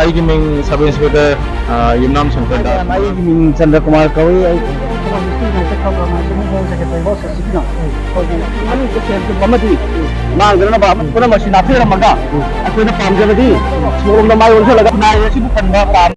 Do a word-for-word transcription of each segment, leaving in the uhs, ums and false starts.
ꯑꯩꯒꯤ ꯃꯤꯡ sub inspector, ꯑ, ꯌꯨꯝꯅꯥꯝ ꯁꯪꯀꯔ ꯗꯥꯁ꯫ ꯑꯩꯒꯤ ꯃꯤꯡ ꯆꯟꯗ꯭ꯔ ꯀꯨꯃꯥꯔ ꯀꯧꯏ꯫ ꯑꯩ ꯃꯅꯨꯡꯗ ꯁꯦꯜ ꯊꯨꯝ ꯑꯃꯗꯤ ꯃꯥꯡꯗꯅꯕ ꯄꯨꯝꯅꯃꯛꯁꯤ ꯅꯥꯊꯩꯔꯝꯃꯒ ꯑꯩꯈꯣꯏꯅ ꯄꯥꯝꯖꯕꯗꯤ ꯁꯣꯔꯣꯝꯗ ꯃꯥꯏ ꯑꯣꯟꯁꯤꯜꯂꯒ ꯈꯨꯟꯅꯥꯏ ꯑꯁꯤꯕꯨ ꯀꯟꯕ ꯄꯥꯝ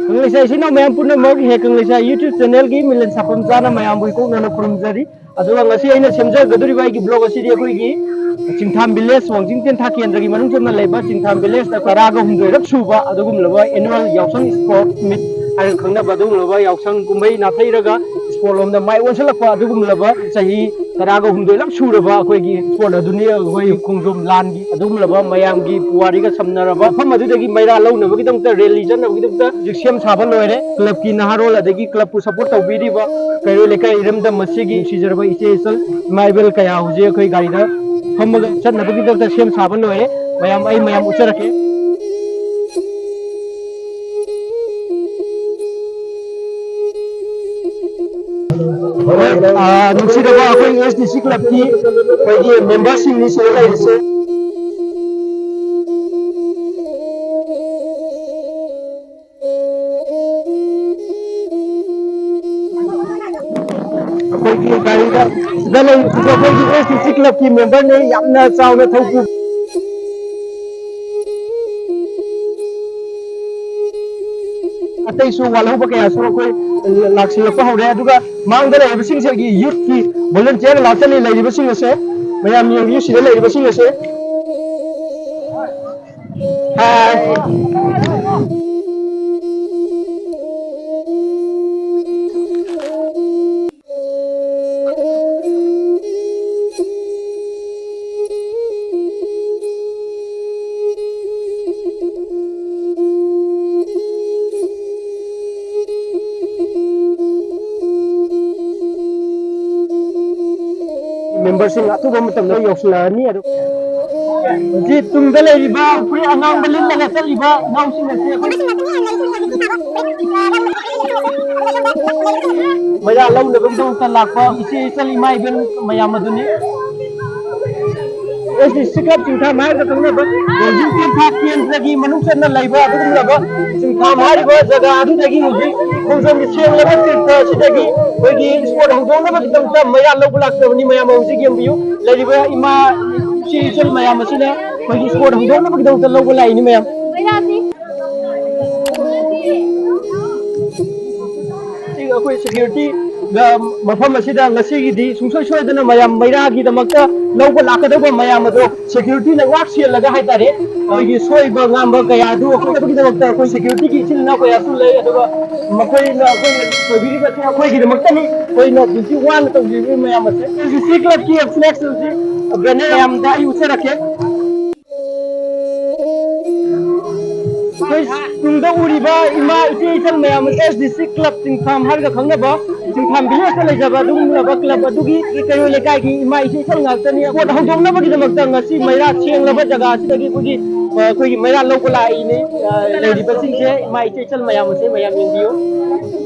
ꯀꯪꯂꯩꯁꯥ ꯏꯆꯤꯟ ꯏꯅꯥꯎ ꯃꯌꯥꯝ ꯄꯨꯝꯅꯃꯛ, ꯍꯦ ꯀꯪꯂꯩꯁꯥ YouTube channelꯒꯤ ꯃꯤꯂꯟ ꯁꯥꯐꯝ ꯆꯥꯅ ꯃꯌꯥꯝꯕꯨ ꯏꯀꯣꯛꯅꯅ ꯈꯨꯔꯨꯝꯖꯔꯤ꯫ ꯑꯗꯨꯒ ꯉꯁꯤ ꯑꯩꯅ ꯁꯦꯝꯖꯒꯗꯧꯔꯤꯕ ꯑꯩꯒꯤ vlog ꯑꯁꯤꯗꯤ ꯑꯩꯈꯣꯏꯒꯤ ꯆꯤꯡꯊꯥꯝ village, ꯋꯥꯡꯖꯤꯡ ꯇꯦꯟꯊꯥ ꯀꯦꯟꯗ꯭ꯔꯒꯤ ꯃꯅꯨꯡ ꯆꯟꯅ ꯂꯩꯕ ꯆꯤꯡꯊꯥꯝ villageꯇ ꯇꯔꯥꯒ ꯍꯨꯝꯗꯣꯏꯔꯛ ꯁꯨꯕ ꯑꯗꯨꯒꯨꯝꯂꯕ annual ꯌꯥꯎꯁꯪ sport meet ꯍꯥꯏꯅ ꯈꯪꯅꯕ ꯑꯗꯨꯒꯨꯝꯂꯕ ꯌꯥꯎꯁꯪ ꯀꯨꯝꯍꯩ ꯅꯥꯊꯩꯔꯒ sport ꯂꯣꯝꯗ ꯃꯥꯏ ꯑꯣꯟꯁꯤꯜꯂꯛꯄ ꯑꯗꯨꯒꯨꯝꯂꯕ ꯆꯍꯤ ꯇꯔꯥꯒ ꯍꯨꯝꯗꯣꯏꯂꯛ ꯁꯨꯔꯕ ꯑꯩꯈꯣꯏꯒꯤ sport ꯑꯗꯨꯅꯤ꯫ ꯑꯩꯈꯣꯏ ꯈꯣꯡꯖꯣꯝ ꯂꯥꯟꯒꯤ ꯑꯗꯨꯒꯨꯝꯂꯕ ꯃꯌꯥꯝꯒꯤ ꯄꯨꯋꯥꯔꯤꯒ ꯁꯝꯅꯔꯕ ꯃꯐꯝ ꯑꯗꯨꯗꯒꯤ ꯃꯩꯔꯥ ꯂꯧꯅꯕꯒꯤꯗꯃꯛꯇ, rally ꯆꯠꯅꯕꯒꯤꯗꯃꯛꯇ ꯍꯧꯖꯤꯛ ꯁꯦꯝ ꯁꯥꯕ ꯂꯣꯏꯔꯦ꯫ Clubꯀꯤ ꯅꯍꯥꯔꯣꯜ ꯑꯗꯒꯤ clubꯄꯨ support ꯇꯧꯕꯤꯔꯤꯕ ꯀꯩꯔꯣꯏ ꯂꯩꯀꯥꯏ ꯏꯔꯝꯗꯝ ꯑꯁꯤꯒꯤ ꯅꯨꯡꯁꯤꯖꯔꯕ ꯏꯆꯦ ꯏꯆꯜ, ꯏꯃꯥ ꯏꯕꯦꯜ ꯀꯌꯥ ꯍꯧꯖꯤꯛ ꯑꯩꯈꯣꯏ ꯒꯥꯔꯤꯗ ꯐꯝꯃꯒ ꯆꯠꯅꯕꯒꯤꯗꯃꯛꯇ ꯁꯦꯝ ꯁꯥꯕ ꯂꯣꯏꯔꯦ꯫ ꯃꯌꯥꯝ, ꯑꯩ ꯃꯌꯥꯝ ꯎꯠꯆꯔꯛꯀꯦ꯫ ꯍꯣꯏ, ꯑꯥ, ꯅꯨꯡꯁꯤꯔꯕ ꯑꯩꯈꯣꯏ S D C clubꯀꯤ ꯑꯩꯈꯣꯏꯒꯤ memberꯁꯤꯡꯅꯤ ꯁꯤꯗ ꯂꯩꯔꯤꯁꯦ꯫ ꯑꯩꯈꯣꯏꯒꯤ ꯒꯥꯔꯤꯗ ꯁꯤꯗ ꯂꯩꯔꯤꯕꯁꯦ ꯑꯩꯈꯣꯏꯒꯤ S D C clubꯀꯤ memberꯅꯤ, ꯌꯥꯝꯅ ꯆꯥꯎꯅ ꯊꯧ ꯄꯨ-, ꯑꯇꯩꯁꯨ ꯋꯥꯠꯍꯧꯕ ꯀꯌꯥꯁꯨ ꯑꯩꯈꯣꯏ ꯂꯥꯛꯁꯤꯜꯂꯛꯄ ꯍꯧꯔꯦ꯫ ꯑꯗꯨꯒ ꯃꯥꯡꯗ ꯂꯩꯔꯤꯕꯁꯤꯡꯁꯤꯒꯤ youthꯀꯤ volunteer ꯂꯥꯛꯀꯅꯤ ꯂꯩꯔꯤꯕꯁꯤꯡ ꯑꯁꯦ, ꯃꯌꯥꯝ ꯌꯦꯡꯕꯤꯌꯨ ꯁꯤꯗ ꯂꯩꯔꯤꯕꯁꯤꯡ ꯑꯁꯦ꯫ ꯍꯥꯏ꯫ Memberꯁꯤꯡ ꯑꯊꯨꯕ ꯃꯇꯝꯗ ꯌꯧꯁꯤꯜꯂꯛꯑꯅꯤ꯫ ꯑꯗꯨ ꯍꯧꯖꯤꯛ ꯇꯨꯡꯗ ꯂꯩꯔꯤꯕ ꯐꯨꯔꯤꯠ ꯑꯉꯥꯡꯕ ꯂꯤꯠꯂꯒ ꯆꯠꯂꯤꯕ ꯏꯅꯥꯎꯁꯤꯡ ꯑꯁꯤ ꯑꯩꯈꯣꯏ ꯃꯩꯔꯥ ꯂꯧꯅꯕꯒꯤꯗꯃꯛꯇ ꯂꯥꯛꯄ ꯏꯆꯦ ꯏꯆꯜ ꯏꯃꯥ ꯏꯕꯦꯟ ꯃꯌꯥꯝ ꯑꯗꯨꯅꯤ꯫ ꯑꯦꯁ ꯗꯤ ꯁꯤ ꯀ꯭ꯂꯕ ꯆꯤꯡꯊꯥꯝ ꯍꯥꯏꯔꯒ ꯈꯪꯅꯕ ꯕꯣꯔꯗꯤꯡ ꯇꯦꯟꯊꯥ ꯀꯦꯟꯗ꯭ꯔꯒꯤ ꯃꯅꯨꯡ ꯆꯟꯅ ꯂꯩꯕ ꯑꯗꯨꯒꯨꯝꯂꯕ ꯆꯤꯡꯊꯥꯝ ꯍꯥꯏꯔꯤꯕ ꯖꯒꯥ ꯑꯗꯨꯗꯒꯤ ꯍꯧꯖꯤꯛ ꯈꯣꯡꯖꯣꯝꯒꯤ ꯁꯦꯡꯂꯕ ꯇꯤꯔꯊ ꯑꯁꯤꯗꯒꯤ ꯑꯩꯈꯣꯏꯒꯤ ꯏꯁꯄꯣꯔꯠ ꯍꯧꯗꯣꯛꯅꯕꯒꯤꯗꯃꯛꯇ ꯃꯩꯔꯥ ꯂꯧꯕ ꯂꯥꯛꯆꯕꯅꯤ꯫ ꯃꯌꯥꯝ ꯍꯧꯖꯤꯛ ꯌꯦꯡꯕꯤꯌꯨ, ꯂꯩꯔꯤꯕ ꯏꯃꯥ ꯏꯆꯦ ꯏꯆꯜ ꯃꯌꯥꯝ ꯑꯁꯤꯅ ꯑꯩꯈꯣꯏꯒꯤ ꯏꯁꯄꯣꯔꯠ ꯍꯧꯗꯣꯛꯅꯕꯒꯤꯗꯃꯛꯇ ꯂꯧꯕ ꯂꯥꯛꯏꯅꯤ ꯃꯌꯥꯝ꯫ ꯁꯤꯒ ꯑꯩꯈꯣꯏ ꯁꯦꯀ꯭ꯌꯨꯔꯤꯇꯤꯒ ꯃꯐꯝ ꯑꯁꯤꯗ ꯉꯁꯤꯒꯤꯗꯤ ꯁꯨꯡꯁꯣꯏ ꯁꯣꯏꯗꯅ ꯃꯌꯥꯝ ꯃꯩꯔꯥꯒꯤꯗꯃꯛꯇ ꯂꯧꯕ ꯂꯥꯛꯀꯗꯧꯕ ꯃꯌꯥꯝ ꯑꯗꯣ ꯁꯦꯀ꯭ꯌꯨꯔꯤꯇꯤꯅ ꯉꯥꯛ ꯁꯦꯜꯂꯒ ꯍꯥꯏꯇꯥꯔꯦ, ꯑꯩꯈꯣꯏꯒꯤ ꯁꯣꯏꯕ ꯉꯥꯝꯕ ꯀꯌꯥ ꯑꯗꯨ ꯑꯩꯈꯣꯏꯒꯤꯗꯃꯛꯇ ꯑꯩꯈꯣꯏ ꯁꯦꯀ꯭ꯌꯨꯔꯤꯇꯤꯒꯤ ꯏꯆꯤꯜ ꯏꯅꯥꯎ ꯀꯌꯥꯁꯨ ꯂꯩ꯫ ꯑꯗꯨꯒ ꯃꯈꯣꯏꯅ ꯑꯩꯈꯣꯏꯅ ꯁꯣꯏꯕꯤꯔꯤꯕꯁꯦ ꯑꯩꯈꯣꯏꯒꯤꯗꯃꯛꯇꯅꯤ꯫ ꯑꯩꯈꯣꯏꯅ ꯍꯧꯖꯤꯛ ꯋꯥꯅ ꯇꯧꯖꯔꯤꯕ ꯃꯌꯥꯝ ꯑꯁꯦ ꯁꯤ ꯀ꯭ꯂꯕꯀꯤ ꯐ꯭ꯂꯦꯛꯁ ꯑꯁꯤ ꯕꯦꯅꯔ ꯃꯌꯥꯝꯗ ꯑꯩ ꯎꯠꯆꯔꯛꯀꯦ꯫ ꯑꯩꯈꯣꯏ ꯇꯨꯡꯗ ꯎꯔꯤꯕ ꯏꯃꯥ ꯏꯆꯦ ꯏꯆꯜ ꯃꯌꯥꯝ ꯑꯁꯦ ꯗꯤꯁꯇ꯭ꯔꯤꯛ ꯀ꯭ꯂꯕ ꯆꯤꯡꯐꯥꯝ ꯍꯥꯏꯔꯒ ꯈꯪꯅꯕ ꯆꯤꯡꯐꯥꯝ ꯚꯤꯂꯦꯖꯇ ꯂꯩꯖꯕ ꯑꯗꯨꯒꯨꯝꯂꯕ ꯀ꯭ꯂꯕ ꯑꯗꯨꯒꯤ ꯀꯩꯔꯣꯜ ꯂꯩꯀꯥꯏꯒꯤ ꯏꯃꯥ ꯏꯆꯦ ꯏꯆꯜ ꯉꯥꯛꯇꯅꯤ꯫ ꯄꯣꯠ ꯍꯧꯗꯣꯛꯅꯕꯒꯤꯗꯃꯛꯇ ꯉꯁꯤ ꯃꯩꯔꯥ ꯁꯦꯡꯂꯕ ꯖꯒꯥ ꯑꯁꯤꯗꯒꯤ ꯑꯩꯈꯣꯏꯒꯤ, ꯑ, ꯑꯩꯈꯣꯏꯒꯤ ꯃꯩꯔꯥ ꯂꯧꯕ ꯂꯥꯛꯏꯅꯤ꯫ ꯑ, ꯂꯩꯔꯤꯕꯁꯤꯡꯁꯦ ꯏꯃꯥ ꯏꯆꯦ ꯏꯆꯜ ꯃꯌꯥꯝ ꯑꯁꯦ ꯃꯌꯥꯝ ꯌꯦꯡꯕꯤꯌꯨ꯫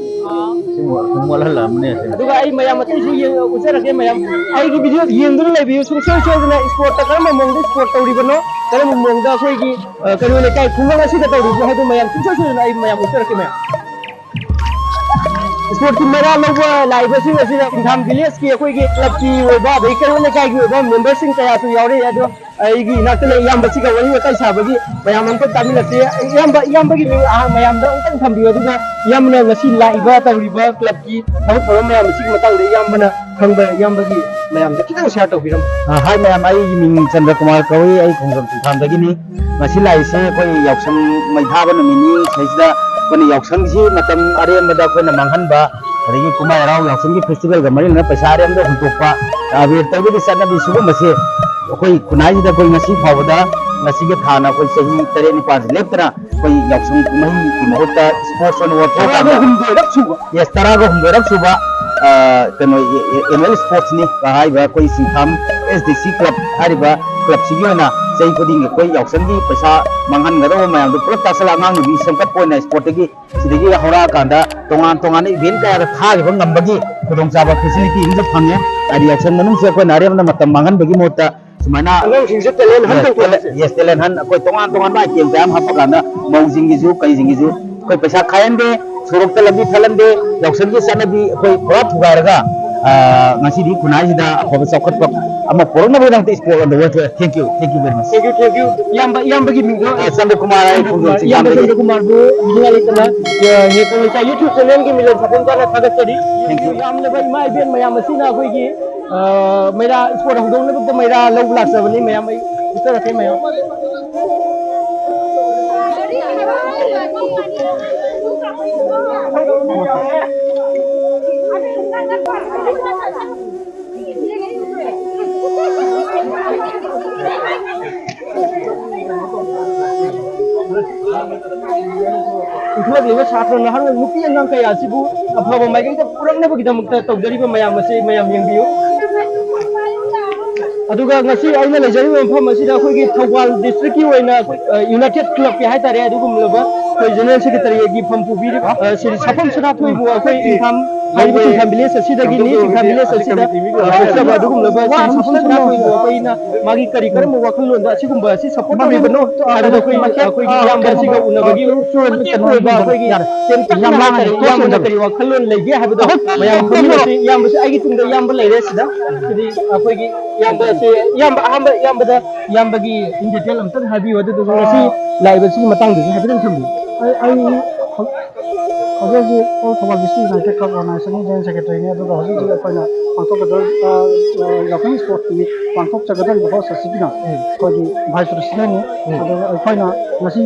ꯁꯤ ꯃꯣꯠ-, ꯁꯤ ꯃꯣꯠꯍꯜꯂꯛꯑꯃꯅꯦ ꯑꯁꯦꯡꯕ꯫ ꯑꯗꯨꯒ ꯑꯩ ꯃꯌꯥꯝ ꯑꯇꯩꯁꯨ ꯌꯦꯡ-, ꯎꯠꯆꯔꯛꯀꯦ ꯃꯌꯥꯝ꯫ ꯑꯩꯒꯤ ꯚꯤꯗꯤꯑꯣ ꯌꯦꯡꯗꯨꯅ ꯂꯩꯕꯤꯌꯨ꯫ ꯁꯨꯡꯁꯣꯏ ꯁꯣꯏꯗꯅ ꯏꯁꯄꯣꯔꯠꯇ ꯀꯔꯝꯕ ꯃꯑꯣꯡꯗ ꯏꯁꯄꯣꯔꯠ ꯇꯧꯔꯤꯕꯅꯣ, ꯀꯔꯝꯕ ꯃꯑꯣꯡꯗ ꯑꯩꯈꯣꯏꯒꯤ, ꯑ, ꯀꯩꯔꯣꯜ ꯂꯩꯀꯥꯏ ꯈꯨꯡꯒꯪ ꯑꯁꯤꯗ ꯇꯧꯔꯤꯕꯅꯣ ꯍꯥꯏꯕꯗꯨ ꯃꯌꯥꯝ ꯁꯨꯡꯁꯣꯏ ꯁꯣꯏꯗꯅ ꯑꯩ ꯃꯌꯥꯝ ꯎꯠꯆꯔꯛꯀꯦ ꯃꯌꯥꯝ꯫ ꯏꯁꯄꯣꯔꯠꯀꯤ ꯃꯩꯔꯥ ꯂꯧꯕ ꯂꯥꯛꯏꯕꯁꯤꯡ ꯑꯁꯤꯅ ꯆꯤꯡꯊꯥꯝ ꯚꯤꯂꯦꯖꯀꯤ ꯑꯩꯈꯣꯏꯒꯤ ꯀ꯭ꯂꯕꯀꯤ ꯑꯣꯏꯕ ꯑꯗꯒꯤ ꯀꯩꯔꯣꯜ ꯂꯩꯀꯥꯏꯒꯤ ꯑꯣꯏꯕ ꯃꯦꯝꯕꯔꯁꯤꯡ ꯀꯌꯥꯁꯨ ꯌꯥꯎꯔꯛꯑꯦ꯫ ꯑꯗꯣ ꯑꯩꯒꯤ ꯏꯅꯥꯛꯇ ꯂꯩ ꯏꯌꯥꯝꯕꯁꯤꯒ ꯋꯥꯔꯤ ꯋꯥꯇꯥꯏ ꯁꯥꯕꯒꯤ ꯃꯌꯥꯝ ꯑꯝꯇ ꯇꯥꯃꯤꯟꯅꯁꯤ꯫ ꯏꯌꯥꯝꯕ, ꯏꯌꯥꯝꯕꯒꯤ ꯃꯤꯡ ꯑꯍꯥꯡ ꯃꯌꯥꯝꯗ ꯑꯃꯨꯛꯇꯪ ꯊꯝꯕꯤꯌꯨ, ꯑꯗꯨꯒ ꯏꯌꯥꯝꯕꯅ ꯉꯁꯤ ꯂꯥꯛꯏꯕ ꯇꯧꯔꯤꯕ ꯀ꯭ꯂꯕꯀꯤ ꯊꯕꯛ ꯊꯧꯔꯝ ꯃꯌꯥꯝ ꯑꯁꯤꯒꯤ ꯃꯇꯥꯡꯗ ꯏꯌꯥꯝꯕꯅ ꯈꯪꯕ ꯏꯌꯥꯝꯕꯒꯤ ꯃꯌꯥꯝꯗ ꯈꯤꯇꯪ ꯁꯤꯌꯥꯔ ꯇꯧꯕꯤꯔꯝꯃꯨ꯫ ꯑ, ꯍꯥꯏ ꯃꯌꯥꯝ, ꯑꯩꯒꯤ ꯃꯤꯡ ꯆꯟꯗ꯭ꯔ ꯀꯨꯃꯥꯔ ꯀꯧꯏ, ꯑꯩ ꯈꯣꯡꯖꯣꯝ ꯆꯤꯡꯐꯥꯝꯗꯒꯤꯅꯤ꯫ ꯉꯁꯤ ꯂꯥꯛꯏꯁꯦ ꯑꯩꯈꯣꯏ ꯌꯥꯎꯁꯪ ꯃꯩ ꯊꯥꯕ ꯅꯨꯃꯤꯠꯅꯤ꯫ ꯁꯤꯗꯩꯁꯤꯗ ꯑꯩꯈꯣꯏꯅ ꯌꯥꯎꯁꯪꯁꯤ ꯃꯇꯝ ꯑꯔꯦꯝꯕꯗ ꯑꯩꯈꯣꯏꯅ ꯃꯥꯡꯍꯟꯕ, ꯑꯗꯒꯤ ꯀꯨꯝꯍꯩ ꯍꯔꯥꯎ ꯌꯥꯎꯁꯪꯒꯤ ꯐꯦꯁꯇꯤꯚꯦꯜꯒ ꯃꯔꯤ ꯂꯩꯅꯅ ꯄꯩꯁꯥ ꯑꯔꯦꯝꯕꯗ ꯍꯨꯟꯗꯣꯛꯄ, ꯑꯕꯦꯔ ꯇꯩꯕꯒꯤ ꯆꯠꯅꯕꯤ ꯁꯤꯒꯨꯝꯕꯁꯦ ꯑꯩꯈꯣꯏ ꯈꯨꯟꯅꯥꯏꯁꯤꯗ ꯑꯩꯈꯣꯏ ꯉꯁꯤ ꯐꯥꯎꯕꯗ, ꯉꯁꯤꯒꯤ ꯊꯥꯅ ꯑꯩꯈꯣꯏ ꯆꯍꯤ ꯇꯔꯦꯠ ꯅꯤꯄꯥꯜꯁꯤ ꯂꯦꯞꯇꯅ ꯑꯩꯈꯣꯏ ꯌꯥꯎꯁꯪ ꯀꯨꯝꯍꯩꯒꯤ ꯃꯍꯨꯠꯇ ꯏꯁꯄꯣꯔꯠꯁ ꯑꯣꯏꯅ ꯑꯣꯟꯊꯣꯛꯑꯀꯥꯟꯗ ꯇꯔꯥꯒ ꯍꯨꯝꯗꯣꯏꯔꯛ ꯁꯨꯕ꯫ Yes, ꯇꯔꯥꯒ ꯍꯨꯝꯗꯣꯏꯔꯛ ꯁꯨꯕ, ꯑ, ꯀꯩꯅꯣ, ꯑꯦ-, ꯑꯦ-, ꯑꯦꯅꯨꯋꯦꯜ ꯏꯁꯄꯣꯔꯠꯁꯅꯤ ꯍꯥꯏꯔꯤꯕ ꯑꯩꯈꯣꯏ ꯁꯤꯡꯈꯥꯝ ꯑꯦꯁ ꯗꯤ ꯁꯤ ꯀ꯭ꯂꯕ ꯍꯥꯏꯔꯤꯕ ꯀ꯭ꯂꯕꯁꯤꯒꯤ ꯑꯣꯏꯅ ꯆꯍꯤ ꯈꯨꯗꯤꯡꯒꯤ ꯑꯩꯈꯣꯏ ꯌꯥꯎꯁꯪꯒꯤ ꯄꯩꯁꯥ ꯃꯥꯡꯍꯟꯒꯗꯧꯕ ꯃꯌꯥꯝꯗꯣ ꯄꯨꯂꯞ ꯇꯥꯁꯜꯂꯒ ꯑꯉꯥꯡ ꯅꯨꯄꯤ ꯁꯦꯝꯒꯠꯄ ꯑꯣꯏꯅ ꯏꯁꯄꯣꯔꯠꯇꯒꯤ ꯁꯤꯗꯒꯤ ꯍꯧꯔꯛꯑꯀꯥꯟꯗ ꯇꯣꯉꯥꯟ ꯇꯣꯉꯥꯟꯕ ꯏꯚꯦꯟꯠ ꯀꯌꯥꯗ ꯊꯥꯈꯤꯕ ꯉꯝꯕꯒꯤ ꯈꯨꯗꯣꯡꯆꯥꯕ ꯐꯦꯁꯤꯂꯤꯇꯤ ꯑꯃꯁꯨ ꯐꯪꯉꯦ꯫ ꯍꯥꯏꯗꯤ ꯌꯥꯎꯁꯪ ꯃꯅꯨꯡꯁꯦ ꯑꯩꯈꯣꯏꯅ ꯑꯔꯦꯝꯕꯗ ꯃꯇꯝ ꯃꯥꯡꯍꯟꯕꯒꯤ ꯃꯍꯨꯠꯇ ꯁꯨꯃꯥꯏꯅ ꯑꯉꯥꯡꯁꯤꯡꯁꯦ talent hunt ꯇꯧꯊꯣꯛꯁꯦ꯫ Yes, talent hunt꯫ ꯑꯩꯈꯣꯏ ꯇꯣꯉꯥꯟ ꯇꯣꯉꯥꯟꯕ ꯑꯥꯏꯇꯦꯝ ꯀꯌꯥ ꯑꯃ ꯍꯥꯞꯄꯀꯥꯟꯗ ꯃꯧꯁꯤꯡꯒꯤꯁꯨ ꯀꯩꯁꯤꯡꯒꯤꯁꯨ ꯑꯩꯈꯣꯏ ꯄꯩꯁꯥ ꯈꯥꯏꯍꯟꯗꯦ, ꯁꯣꯔꯣꯛꯇ ꯂꯝꯕꯤ ꯊꯠꯍꯟꯗꯦ, ꯌꯥꯎꯁꯪꯒꯤ ꯆꯠꯅꯕꯤ ꯑꯩꯈꯣꯏ ꯄꯨꯔꯥ ꯊꯨꯒꯥꯏꯔꯒ, ꯑꯥ, ꯉꯁꯤꯗꯤ ꯈꯨꯟꯅꯥꯏꯁꯤꯗ ꯑꯐꯕ ꯆꯥꯎꯈꯠꯄ ꯑꯃ ꯄꯨꯔꯛꯅꯕꯒꯤꯗꯃꯛꯇ sport on the way꯫ Thank you, thank you very much꯫ Thank you, thank you꯫ ꯏꯌꯥꯝꯕ, ꯏꯌꯥꯝꯕꯒꯤ ꯃꯤꯡꯗꯣ? ꯑꯥ, ꯆꯟꯗ꯭ꯔꯀꯨꯃꯥꯔ, ꯑꯩ ꯆꯟꯗ꯭ꯔꯀꯨꯃꯥꯔ꯫ ꯈꯣꯡꯖꯣꯝ ꯏꯌꯥꯝꯕ ꯆꯤꯡꯈꯥꯡꯗꯒꯤ꯫ ꯆꯟꯗ꯭ꯔꯀꯨꯃꯥꯔꯕꯨ ꯅꯤꯡꯉꯥꯏ ꯂꯩꯇꯅ, ꯑ, ꯍꯦꯛ ꯂꯩꯀꯥꯏ YouTube channelꯒꯤ ꯃꯤꯂꯟ ꯁꯥꯐꯝ ꯆꯥꯅ ꯊꯥꯒꯠꯆꯔꯤ꯫ Thank you꯫ ꯌꯥꯝꯂꯕ ꯏꯃꯥ ꯏꯕꯦꯟ ꯃꯌꯥꯝ ꯑꯁꯤꯅ ꯑꯩꯈꯣꯏꯒꯤ, ꯑ, ꯃꯩꯔꯥ sport ꯍꯧꯗꯣꯛꯅꯕꯗ ꯃꯩꯔꯥ ꯂꯧꯕ ꯂꯥꯛꯆꯕꯅꯤ ꯃꯌꯥꯝ꯫ ꯑꯩ ꯎꯠꯆꯔꯛꯀꯦ ꯃꯌꯥꯝ꯫ ꯏꯟꯈꯠꯂꯛꯂꯤꯕ ꯁꯥꯇ꯭ꯔ ꯅꯍꯥꯔꯣꯜ ꯅꯨꯄꯤ ꯑꯉꯥꯡ ꯀꯌꯥ ꯑꯁꯤꯕꯨ ꯑꯐꯕ ꯃꯥꯏꯀꯩꯗ ꯄꯨꯔꯛꯅꯕꯒꯤꯗꯃꯛꯇ ꯇꯧꯖꯔꯤꯕ ꯃꯌꯥꯝ ꯑꯁꯤ ꯃꯌꯥꯝ ꯌꯦꯡꯕꯤꯌꯨ꯫ ꯑꯗꯨꯒ ꯉꯁꯤ ꯑꯩꯅ ꯂꯩꯖꯔꯤꯕ ꯃꯐꯝ ꯑꯁꯤꯗ ꯑꯩꯈꯣꯏꯒꯤ ꯊꯧꯕꯥꯜ districtꯀꯤ ꯑꯣꯏꯅ ꯑꯩꯈꯣꯏ, ꯑ, United Clubꯀꯤ ꯍꯥꯏꯇꯥꯔꯦ, ꯑꯗꯨꯒꯨꯝꯂꯕ ꯑꯩꯈꯣꯏ general secretaryꯒꯤ ꯐꯝ ꯄꯨꯕꯤꯔꯤꯕ, ꯑ, ꯁ꯭ꯔꯤ ꯁꯥꯐꯝ ꯁꯅꯥꯊꯣꯏꯕꯨ ꯑꯩꯈꯣꯏ ꯏꯪꯈꯥꯝ ꯍꯥꯏꯔꯤꯕ ꯆꯤꯡꯈꯥꯝ village ꯑꯁꯤꯗꯒꯤꯅꯤ꯫ ꯆꯤꯡꯈꯥꯝ village ꯑꯁꯤꯗ, ꯑ, ꯄꯣꯛꯆꯕ ꯑꯗꯨꯒꯨꯝꯂꯕ ꯁ꯭ꯔꯤ ꯁꯥꯐꯝ ꯁꯅꯥꯊꯣꯏꯕꯨ ꯑꯩꯈꯣꯏꯅ ꯃꯥꯒꯤ ꯀꯔꯤ ꯀꯔꯝꯕ ꯋꯥꯈꯜꯂꯣꯟꯗ ꯑꯁꯤꯒꯨꯝꯕ ꯑꯁꯤ support ꯇꯧꯔꯤꯕꯅꯣ ꯍꯥꯏꯕꯗꯣ ꯑꯩꯈꯣꯏ, ꯑꯩꯈꯣꯏꯒꯤ ꯏꯌꯥꯝꯕ ꯑꯁꯤꯒ ꯎꯅꯕꯒꯤ ꯃꯇꯦꯛ ꯑꯣꯏꯕ ꯑꯩꯈꯣꯏꯒꯤ ꯇꯦꯟꯇꯛꯅ ꯍꯥꯏꯇꯥꯔꯦ, ꯏꯌꯥꯝꯕꯅ ꯀꯔꯤ ꯋꯥꯈꯜꯂꯣꯟ ꯂꯩꯒꯦ ꯍꯥꯏꯕꯗꯣ ꯃꯌꯥꯝ ꯈꯪꯃꯤꯟꯅꯁꯤ꯫ ꯏꯌꯥꯝꯕꯁꯤ ꯑꯩꯒꯤ ꯇꯨꯡꯗ ꯏꯌꯥꯝꯕ ꯂꯩꯔꯦ ꯁꯤꯗ꯫ ꯁꯤꯗꯤ ꯑꯩꯈꯣꯏꯒꯤ ꯏꯌꯥꯝꯕ ꯑꯁꯤ, ꯏꯌꯥꯝꯕ ꯑꯍꯥꯟꯕ ꯏꯌꯥꯝꯕꯗ ꯏꯌꯥꯝꯕꯒꯤ in detail ꯑꯝꯇꯪ ꯍꯥꯏꯕꯤꯌꯨ, ꯑꯗꯨꯗꯨꯒ ꯉꯁꯤ ꯂꯥꯛꯏꯕꯁꯤꯒꯤ ꯃꯇꯥꯡꯗꯁꯨ ꯍꯥꯏꯐꯦꯠꯇꯪ ꯊꯝꯕꯤꯌꯨ꯫ ꯑꯩ, ꯑꯩ ꯍꯧ-, ꯍꯧꯖꯤꯛ ꯍꯧꯖꯤꯛ All Thoubal District United Club Organizationꯒꯤ General Secretaryꯅꯤ, ꯑꯗꯨꯒ ꯍꯧꯖꯤꯛ ꯍꯧꯖꯤꯛ ꯑꯩꯈꯣꯏꯅ ꯄꯥꯡꯊꯣꯛꯀꯗꯧꯔꯤꯕ, ꯑ, ꯑ, ꯌꯥꯎꯁꯪ sportꯀꯤ ꯄꯥꯡꯊꯣꯛꯆꯒꯗꯧꯔꯤꯕ host ꯑꯁꯤꯒꯤꯅ ꯎꯝ꯫ ꯑꯩꯈꯣꯏꯒꯤ Vice Presidentꯅꯤ꯫ ꯎꯝ꯫ ꯑꯗꯨꯒ ꯑꯩꯈꯣꯏꯅ ꯉꯁꯤ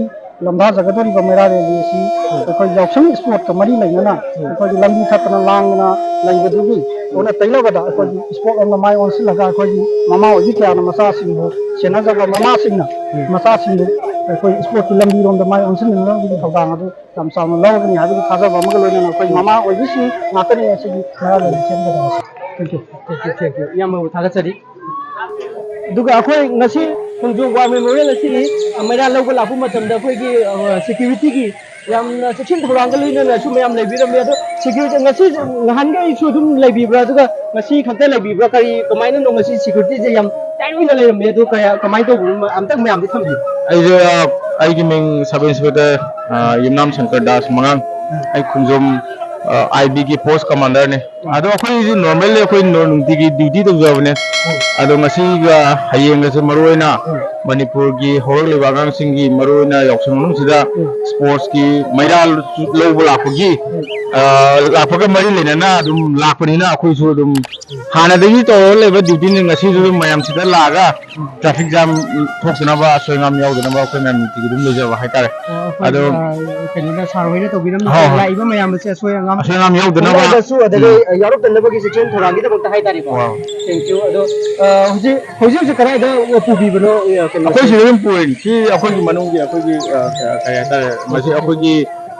ꯂꯝꯗꯥꯖꯒꯗꯧꯔꯤꯕ ꯃꯩꯔꯥ rally ꯑꯁꯤ ꯎꯝ꯫ ꯑꯩꯈꯣꯏ ꯌꯥꯎꯁꯪ sportꯀ ꯃꯔꯤ ꯂꯩꯅꯅ ꯎꯝ꯫ ꯑꯩꯈꯣꯏꯒꯤ ꯂꯝꯕꯤ ꯊꯠꯇꯅ ꯂꯥꯡꯗꯅ ꯂꯩꯕꯗꯨꯒꯤ ꯑꯣꯟꯅ ꯇꯩꯅꯕꯗ ꯑꯩꯈꯣꯏꯒꯤ sportꯂꯣꯝꯗ ꯃꯥꯏ ꯑꯣꯟꯁꯤꯜꯂꯒ ꯑꯩꯈꯣꯏꯒꯤ ꯃꯃꯥ ꯑꯣꯏꯕꯤ ꯀꯌꯥꯅ ꯃꯆꯥꯁꯤꯡꯕꯨ ꯁꯦꯟꯅꯖꯕ ꯃꯃꯥꯁꯤꯡꯅ ꯎꯝ꯫ ꯃꯆꯥꯁꯤꯡꯕꯨ ꯑꯩꯈꯣꯏ sportꯀꯤ ꯂꯝꯕꯤꯔꯣꯝꯗ ꯃꯥꯏ ꯑꯣꯟꯁꯤꯟꯅꯅꯕꯒꯤ ꯊꯧꯗꯥꯡ ꯑꯗꯨ ꯌꯥꯝ ꯆꯥꯎꯅ ꯂꯧꯔꯒꯅꯤ ꯍꯥꯏꯕꯒꯤ ꯊꯥꯖꯕ ꯑꯃꯒ ꯂꯣꯏꯅꯅ ꯑꯩꯈꯣꯏ ꯃꯃꯥ ꯑꯣꯏꯕꯤꯁꯤꯡ ꯉꯥꯛꯇꯅꯤ ꯉꯁꯤꯒꯤ ꯃꯩꯔꯥ rally ꯁꯦꯝꯒꯗꯕꯁꯦ꯫ Thank you꯫ Thank you, thank you꯫ ꯏꯌꯥꯝꯕꯕꯨ ꯊꯥꯒꯠꯆꯔꯤ꯫ ꯑꯗꯨꯒ ꯑꯩꯈꯣꯏ ꯉꯁꯤ ꯈꯣꯡꯖꯣꯝ ꯋꯥꯔ ꯃꯦꯃꯣꯔꯤꯌꯦꯜ ꯑꯁꯤꯒꯤ ꯃꯩꯔꯥ ꯂꯧꯕ ꯂꯥꯛꯄ ꯃꯇꯝꯗ ꯑꯩꯈꯣꯏꯒꯤ ꯁꯦꯀ꯭ꯌꯨꯔꯤꯇꯤꯒꯤ ꯌꯥꯝꯅ ꯆꯦꯛꯁꯤꯟ ꯊꯧꯔꯥꯡꯒ ꯂꯣꯏꯅꯅꯁꯨ ꯃꯌꯥꯝ ꯂꯩꯕꯤꯔꯝꯃꯤ꯫ ꯑꯗꯣ ꯁꯦꯀ꯭ꯌꯨꯔꯤꯇꯤ ꯉꯁꯤ ꯅꯍꯥꯟꯒꯩꯁꯨ ꯑꯗꯨꯝ ꯂꯩꯕꯤꯕ꯭ꯔꯥ, ꯑꯗꯨꯒ ꯉꯁꯤ ꯈꯛꯇ ꯂꯩꯕꯤꯕ꯭ꯔꯥ, ꯀꯔꯤ ꯀꯃꯥꯏꯅꯅꯣ ꯉꯁꯤ ꯁꯦꯀ꯭ꯌꯨꯔꯤꯇꯤꯁꯦ ꯌꯥꯝ ꯇꯥꯏꯠ ꯑꯣꯏꯅ ꯂꯩꯔꯝꯃꯤ? ꯑꯗꯣ ꯀꯌꯥ ꯀꯃꯥꯏꯅ ꯇꯧꯕꯅꯣ ꯑꯝꯇꯪ ꯃꯌꯥꯝꯗ ꯊꯝꯕꯤꯌꯨ꯫ ꯑꯩꯁꯦ, ꯑ, ꯑꯩꯒꯤ ꯃꯤꯡ ꯁꯕ ꯏꯟꯁꯄꯦꯛꯇꯔ, ꯑ, ꯌꯨꯝꯅꯥꯝ ꯁꯪꯀꯔ ꯗꯥꯁ ꯃꯉꯥꯡ꯫ ꯑꯩ ꯈꯣꯡꯖꯣꯝ, ꯑ, ꯑꯥꯏ ꯕꯤꯒꯤ ꯄꯣꯁ ꯀꯃꯥꯟꯗꯔꯅꯦ꯫ ꯑꯗꯣ ꯑꯩꯈꯣꯏꯁꯦ ꯅꯣꯔꯃꯦꯜꯂꯤ ꯑꯩꯈꯣꯏ ꯅꯣ-, ꯅꯨꯡꯇꯤꯒꯤ ꯗ꯭ꯌꯨꯇꯤ ꯇꯧꯖꯕꯅꯦ꯫ ꯑꯗꯣ ꯉꯁꯤꯒ ꯍꯌꯦꯡꯒꯁꯦ ꯃꯔꯨ ꯑꯣꯏꯅ ꯃꯅꯤꯄꯨꯔꯒꯤ ꯍꯧꯔꯛꯂꯤꯕ ꯑꯉꯥꯡꯁꯤꯡꯒꯤ ꯃꯔꯨ ꯑꯣꯏꯅ ꯌꯥꯎꯁꯪ ꯃꯅꯨꯡꯁꯤꯗ ꯁ꯭ꯄꯣꯔꯠꯁꯀꯤ ꯃꯩꯔꯥ ꯂꯧꯕ ꯂꯥꯛꯄꯒꯤ, ꯑ, ꯂꯥꯛꯄꯒ ꯃꯔꯤ ꯂꯩꯅꯅ ꯑꯗꯨꯝ ꯂꯥꯛꯄꯅꯤꯅ ꯑꯩꯈꯣꯏꯁꯨ ꯑꯗꯨꯝ ꯍꯥꯟꯅꯗꯒꯤ ꯇꯧꯔꯒ ꯂꯩꯕ ꯗ꯭ꯌꯨꯇꯤꯅꯤ꯫ ꯉꯁꯤꯁꯨ ꯑꯗꯨꯝ ꯃꯌꯥꯝꯁꯤꯗ ꯂꯥꯛꯑꯒ ꯇ꯭ꯔꯥꯐꯤꯛ ꯖꯥꯝ ꯊꯣꯛꯇꯅꯕ, ꯑꯁꯣꯏ ꯑꯉꯥꯝ ꯌꯥꯎꯗꯅꯕ ꯑꯩꯈꯣꯏ ꯃꯌꯥꯝ ꯅꯨꯡꯇꯤꯒꯤ ꯑꯗꯨꯝ ꯂꯩꯖꯕ ꯍꯥꯏꯇꯥꯔꯦ꯫ ꯑꯣ, ꯑꯩꯈꯣꯏ, ꯑꯗꯣ ꯑ, ꯀꯩꯅꯣꯅ, ꯁꯥꯔ ꯍꯣꯏꯅ ꯇꯧꯕꯤꯔꯝꯃꯤꯁꯦ, ꯍꯣꯏ, ꯍꯣꯏ꯫ ꯂꯥꯛꯏꯕ ꯃꯌꯥꯝ ꯑꯁꯦ ꯑꯁꯣꯏ ꯑꯉꯥꯝ ꯑꯁꯣꯏ ꯑꯉꯥꯝ ꯌꯥꯎꯗꯅꯕ꯫ ꯌꯥꯎꯔꯒꯁꯨ, ꯑꯗꯒꯤ, ꯎꯝ꯫ ꯌꯥꯎꯔꯛꯇꯅꯕꯒꯤ ꯆꯦꯛꯁꯤꯟ ꯊꯧꯔꯥꯡꯒꯤꯗꯃꯛꯇ ꯍꯥꯏꯇꯥꯔꯦꯀꯣ꯫ ꯋꯥꯎ꯫ Thank you꯫ ꯑꯗꯣ, ꯑ, ꯍꯧꯖꯤꯛ, ꯍꯧꯖꯤꯛ ꯍꯧꯖꯤꯛ ꯀꯗꯥꯏꯗ ꯄꯨꯕꯤꯕꯅꯣ, ꯑ, ꯀꯩꯅꯣꯁꯦ? ꯑꯩꯈꯣꯏ ꯁꯤꯗ ꯑꯗꯨꯝ ꯄꯨꯔꯤꯅꯤ꯫ ꯁꯤ ꯑꯩꯈꯣꯏꯒꯤ ꯃꯅꯨꯡꯒꯤ ꯑꯩꯈꯣꯏꯒꯤ, ꯑ, ꯀ-, ꯀꯔꯤ ꯍꯥꯏꯇꯥꯔꯦ, ꯃꯁꯤ ꯑꯩꯈꯣꯏꯒꯤ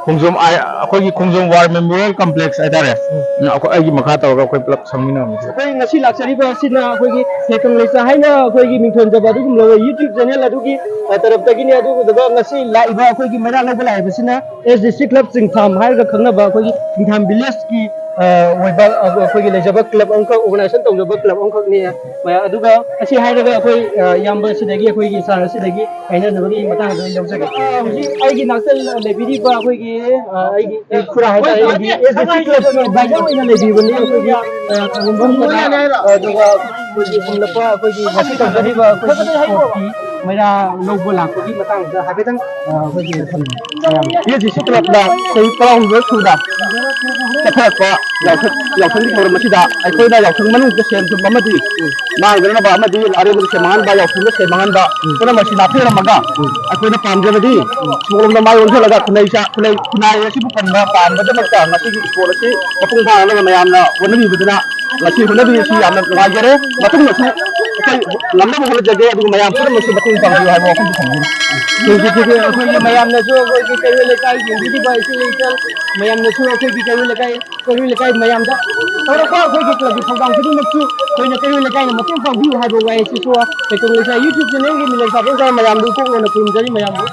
ꯈꯣꯡꯖꯣꯝ ꯑꯥꯏ-, ꯑꯩꯈꯣꯏꯒꯤ ꯈꯣꯡꯖꯣꯝ ꯋꯥꯔ ꯃꯦꯃꯣꯔꯤꯌꯦꯜ ꯀꯝꯄ꯭ꯂꯦꯛꯁ ꯍꯥꯏꯇꯥꯔꯦ꯫ ꯎꯝ꯫ ꯎꯝ, ꯑꯩꯈꯣꯏ, ꯑꯩꯒꯤ ꯃꯈꯥ ꯇꯧꯔꯒ ꯑꯩꯈꯣꯏ ꯄꯨꯂꯞ ꯁꯪꯃꯤꯟꯅꯕꯅꯤ꯫ ꯑꯩꯈꯣꯏ ꯉꯁꯤ ꯂꯥꯛꯆꯔꯤꯕ ꯑꯁꯤꯅ ꯑꯩꯈꯣꯏꯒꯤ ꯍꯦꯀꯪ ꯂꯩꯆꯥ ꯍꯥꯏꯅ ꯑꯩꯈꯣꯏꯒꯤ ꯃꯤꯡꯊꯣꯟꯖꯕ ꯑꯗꯨꯒꯨꯝꯂꯕ YouTube ꯆꯦꯅꯦꯜ ꯑꯗꯨꯒꯤ, ꯑ, ꯇꯔꯞꯇꯒꯤꯅꯤ꯫ ꯑꯗꯨꯗꯨꯒ ꯉꯁꯤ ꯂꯥꯛꯏꯕ ꯑꯩꯈꯣꯏꯒꯤ ꯃꯩꯔꯥ ꯂꯧꯕ ꯂꯥꯛꯏꯕꯁꯤꯅ ꯑꯦꯁ ꯗꯤ ꯁꯤ ꯀ꯭ꯂꯕ ꯆꯤꯡꯊꯥꯝ ꯍꯥꯏꯔꯒ ꯈꯪꯅꯕ ꯑꯩꯈꯣꯏꯒꯤ ꯆꯤꯡꯊꯥꯝ ꯚꯤꯂꯦꯖꯀꯤ, ꯑ, ꯑꯣꯏꯕ, ꯑ, ꯑꯩꯈꯣꯏꯒꯤ ꯂꯩꯖꯕ ꯀ꯭ꯂꯕ ꯑꯃꯈꯛ, ꯑꯣꯔꯒꯅꯥꯏꯖꯦꯁꯟ ꯇꯧꯖꯕ ꯀ꯭ꯂꯕ ꯑꯃꯈꯛꯅꯤ꯫ ꯃꯌꯥꯝ ꯑꯗꯨꯒ ꯑꯁꯤ ꯍꯥꯏꯔꯒ ꯑꯩꯈꯣꯏ, ꯑ, ꯏꯌꯥꯝꯕ ꯑꯁꯤꯗꯒꯤ, ꯑꯩꯈꯣꯏꯒꯤ ꯁꯥꯔ ꯑꯁꯤꯗꯒꯤ ꯍꯥꯏꯅꯅꯕꯒꯤ ꯃꯇꯥꯡꯗ ꯑꯩ ꯂꯧꯖꯒꯦ꯫ ꯑ, ꯍꯧꯖꯤꯛ ꯑꯩꯒꯤ ꯅꯥꯛꯇ ꯂꯩꯕꯤꯔꯤꯕ ꯑꯩꯈꯣꯏꯒꯤ, ꯑ, ꯑꯩꯒꯤ ꯈꯨꯔꯥ ꯍꯥꯏꯇꯥꯔꯦ, ꯑꯩꯒꯤ ꯑꯦꯁ ꯗꯤ ꯁꯤ ꯀ꯭ꯂꯕꯀꯤ ꯑꯦꯗꯚꯥꯏꯖꯔ ꯑꯣꯏꯅ ꯂꯩꯕꯤꯕꯅꯤ ꯑꯩꯈꯣꯏꯒꯤ, ꯑ, ꯈꯥꯉꯦꯝꯕꯝ ꯀꯅꯥ, ꯑꯗꯨꯒ ꯑꯩꯈꯣꯏꯒꯤ ꯍꯨꯝꯂꯛꯄ ꯑꯩꯈꯣꯏꯒꯤ ꯉꯁꯤ ꯇꯧꯖꯔꯤꯕ ꯑꯩꯈꯣꯏꯒꯤ ꯁ꯭ꯄꯣꯔꯠꯀꯤ ꯃꯩꯔꯥ ꯂꯧꯕ ꯂꯥꯛꯄꯒꯤ ꯃꯇꯥꯡꯗ ꯍꯥꯏꯐꯦꯠꯇꯪ, ꯑ, ꯑꯩꯈꯣꯏꯒꯤ ꯊꯝꯕꯤꯌꯨ꯫ ꯑꯦꯁ ꯗꯤ ꯁꯤ ꯀ꯭ꯂꯕꯅ ꯆꯍꯤ ꯇꯔꯥꯍꯨꯝꯗꯣꯏ ꯁꯨꯅ ꯆꯠꯊꯔꯛꯄ ꯌꯥꯎꯁꯪ, ꯌꯥꯎꯁꯪꯒꯤ ꯊꯧꯔꯝ ꯑꯁꯤꯗ ꯑꯩꯈꯣꯏꯅ ꯌꯥꯎꯁꯪ ꯃꯅꯨꯡꯗ ꯁꯦꯜ ꯊꯨꯝ ꯑꯃꯗꯤ ꯃꯥꯡꯗꯅꯕ ꯑꯃꯗꯤ ꯑꯔꯦꯝꯕꯗ ꯁꯦꯜ ꯃꯥꯡꯍꯟꯕ, ꯌꯥꯎꯁꯪꯗ ꯁꯦꯜ ꯃꯥꯡꯍꯟꯕ ꯄꯨꯝꯅꯃꯛ ꯑꯁꯤ ꯅꯥꯊꯩꯔꯝꯃꯒ ꯑꯩꯈꯣꯏꯅ ꯄꯥꯝꯖꯕꯗꯤ ꯁ꯭ꯄꯣꯔꯠ ꯂꯣꯝꯗ ꯃꯥꯏ ꯑꯣꯟꯁꯤꯜꯂꯒ ꯈꯨꯟꯅꯩ ꯁꯥ-, ꯈꯨꯟꯅꯩ, ꯈꯨꯟꯅꯥꯏ ꯑꯁꯤꯕꯨ ꯀꯟꯕ ꯄꯥꯟꯕꯗꯃꯛꯇ ꯉꯁꯤꯒꯤ ꯁ꯭ꯄꯣꯔꯠ ꯑꯁꯤ ꯃꯄꯨꯡ ꯐꯥꯅꯅꯕ ꯃꯌꯥꯝꯅ ꯍꯣꯠꯅꯕꯤꯕꯗꯨꯅ ꯉꯁꯤ ꯍꯣꯠꯅꯕꯤ ꯑꯁꯤ ꯌꯥꯝꯅ ꯅꯨꯡꯉꯥꯏꯖꯔꯦ꯫ ꯃꯇꯨꯡꯗꯁꯨ ꯑꯩꯈꯣꯏ ꯉꯝꯅꯕ ꯍꯣꯠꯅꯖꯒꯦ, ꯑꯗꯨꯒ ꯃꯌꯥꯝ ꯄꯨꯝꯅꯃꯛꯁꯨ ꯃꯇꯦꯡ ꯄꯥꯡꯕꯤꯌꯨ ꯍꯥꯏꯕ ꯋꯥꯐꯝꯁꯤ ꯊꯝꯖꯒꯦ꯫ Thank you, thank you. ꯑꯩꯈꯣꯏꯒꯤ ꯃꯌꯥꯝꯅꯁꯨ ꯑꯩꯈꯣꯏꯒꯤ ꯀꯩꯔꯣꯏ ꯂꯩꯀꯥꯏ ꯌꯦꯡꯕꯤꯔꯤꯕ ꯏꯆꯤꯜ ꯏꯆꯦꯜ ꯃꯌꯥꯝꯅꯁꯨ ꯑꯩꯈꯣꯏꯒꯤ ꯀꯩꯔꯣꯏ ꯂꯩꯀꯥꯏ ꯀꯩꯔꯣꯏ ꯂꯩꯀꯥꯏ ꯃꯌꯥꯝꯗ ꯇꯧꯔꯛꯄ ꯑꯩꯈꯣꯏꯒꯤ ꯀ꯭ꯂꯕꯀꯤ ꯊꯧꯗꯥꯡ ꯈꯨꯗꯤꯡꯃꯛꯁꯨ ꯑꯩꯈꯣꯏꯅ ꯀꯩꯔꯣꯏ ꯂꯩꯀꯥꯏꯅ ꯃꯇꯦꯡ ꯄꯥꯡꯕꯤꯌꯨ ꯍꯥꯏꯕ ꯋꯥꯍꯩꯁꯤꯁꯨ ꯀꯩꯔꯣꯏ ꯂꯩꯀꯥꯏ YouTube ꯆꯦꯅꯦꯜꯒꯤ ꯃꯤꯂꯟ ꯁꯥꯕꯦꯟ ꯃꯌꯥꯝꯗꯨ ꯏꯀꯣꯛꯅꯅ ꯈꯨꯔꯨꯝꯖꯔꯤ ꯃꯌꯥꯝꯕꯨ꯫